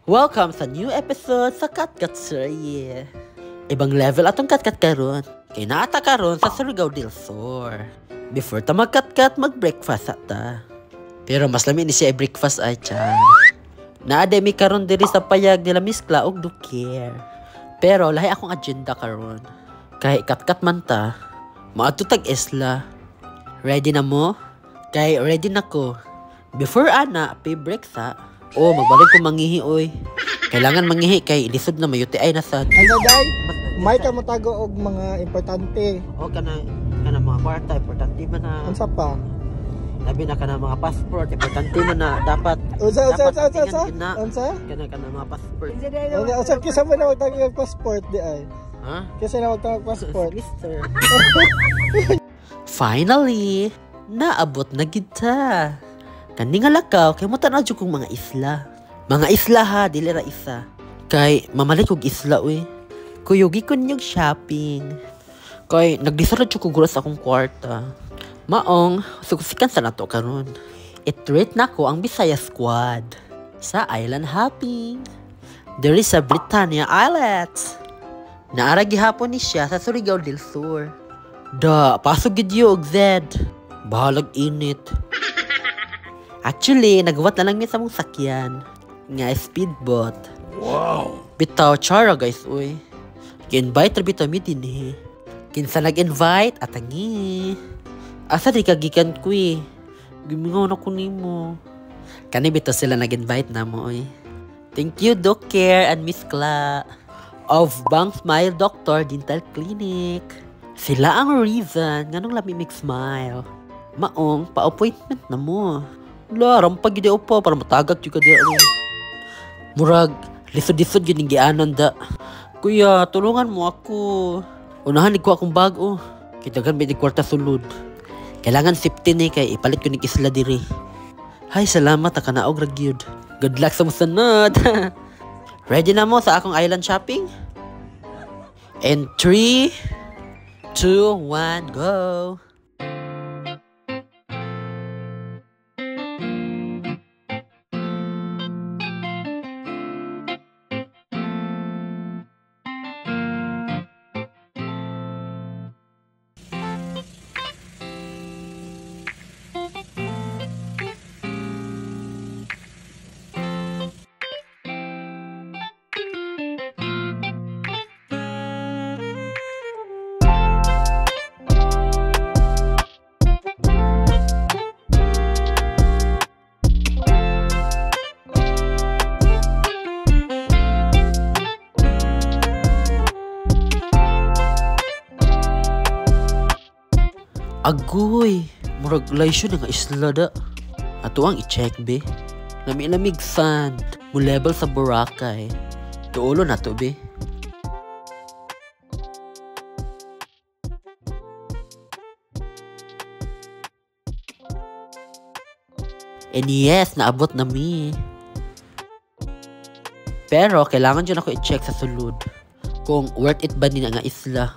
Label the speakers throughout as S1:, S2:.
S1: Welcome sa new episode sa Katkat Serye. Ibang level atong katkat karon. Kay naata karon sa Surigao del Sur. Before ta magkatkat, mag-breakfast ta. Pero mas lami ni siya i-breakfast ay cha. Naa mi karon diri sa payag nila Miss Kla og Dukir. Pero lahi akong agenda karon. Kay katkat man ta, maadto tag isla. Ready na mo? Kay ready na ko. Before ana, pay break sa. Oh, magbalik ko mangihi oy. Kailangan mangihi kay lisod na mayuti ay nasad.
S2: Ano day? May ka motago og mga importante.
S1: O kana kana mga kwarta importante man na.
S2: Unsa pa?
S1: Labi na kana mga passport importante man na dapat.
S2: Unsa unsa
S1: dapat
S2: unsa unsa unsa?
S1: tingnan gid na.
S2: Unsa?
S1: Kana kana mga passport.
S2: Unsa unsa kisa mo na magtago og passport di ay?
S1: Ha?
S2: Kisa na magtago og passport.
S1: Mister. Finally, naabot na gid ta. Kani nga lakaw kay mo tan-aw jud kong mga isla. Mga isla ha, dili ra isa. Kay mamalit kog isla uy. Kuyugi ko ninyong shopping. Kay naglisod ra jud ko guras akong kwarta. Maong suksikan sa nato karon. I-treat nako ang Bisaya Squad sa island hopping. There is a Britannia Islet. Naara gihapon ni siya sa Surigao del Sur. Da, pasok gid yo og Z. Bahalag init. Actually, nagwat na lang mi sa mong sakyan nga speedboat.
S3: Wow.
S1: Bitaw chara guys uy. Gi-invite ra bitaw mi dinhi. Kinsa nag-invite atangi. Asa di ka gikan kuy? Gimingaw na ko nimo. Kani bitaw sila nag-invite na mo uy. Thank you Doc Care and Miss Kla of Bang Smile Doctor Dental Clinic. Sila ang reason nganong lami mig smile. Maong pa-appointment na mo. Wala, rampag gid pa para matagak jud ka diha ron. Murag lisod-lisod gyud ning gianan da. Kuya, tulungan mo ako. Unahan ni ko akong bag oh. Kay daghan may kwarta sulod. Kailangan safety ni kay ipalit ko ning isla diri. Hay, salamat nakanaog ra gyud. Good luck sa musunod. Ready na mo sa akong island shopping? In 3, 2, 1, go! Agoy, murag laysyo na nga isla da. Ato ang i-check be. Lami-lamig sand, mo level sa Boracay. Tuulo na to be. And yes, naabot na mi. Pero kailangan dyan ako i-check sa sulod kung worth it ba nila nga isla.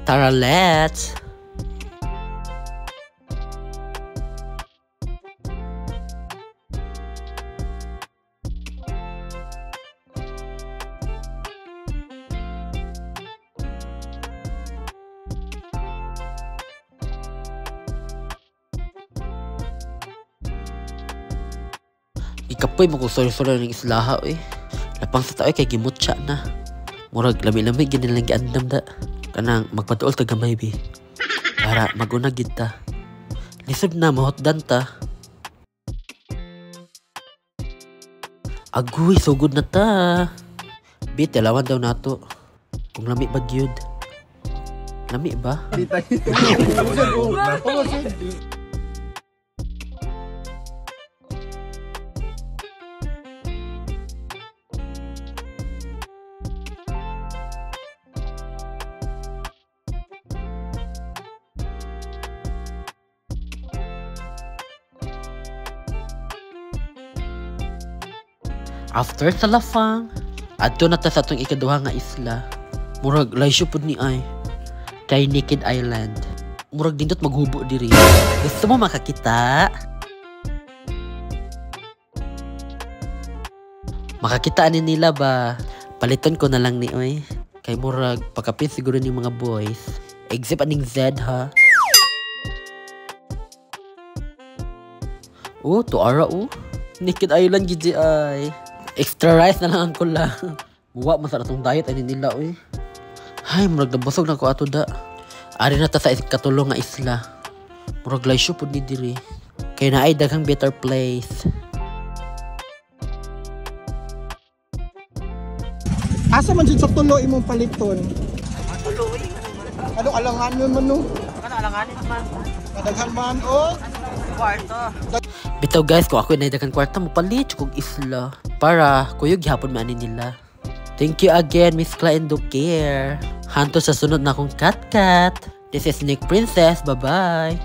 S1: Tara, let's! Ikapoy mo kung sorry-sorry ng islaha eh. Lapang sa tao kay gimutya na. Murag lami-lami ginilang giandam da. Kanang magpatuol ta gamay bi. Para maguna gid ta. Lisod na mahotdan ta. Agoy, sugod na ta. Bi, talawan daw nato. Kung lami ba gyud. Lami ba? After sa Lafang, adto na ta sa atong ikaduha nga isla. Murag laysyo pud ni ay kay Naked Island. Murag dindot maghubo diri. Gusto mo makakita? Makakita ani nila ba? Paliton ko na lang ni oy. Kay murag pagkapit siguro ni mga boys. Except aning Z ha. Oh, tuara oh. Naked Island gid ay. Extra rice na lang ang kula. Muwa man sa atong diet ani nila oy. Hay, murag nabusog na ko ato da. Ari na ta sa ikatulo nga isla. Murag laysyo pud ni diri. Kay naay daghang better place.
S2: Asa man jud sa tulo imong paliton? Ano alanganon man no?
S1: Ano alanganin man?
S2: Kadaghan man o
S1: Kwarto. Bitaw guys, kung ako na daghang kwarta mo palit kog isla para kuyog gihapon man ani nila. Thank you again, Miss Cla and Care. Hanto sa sunod na akong kat-kat. This is Nick Princess. Bye-bye.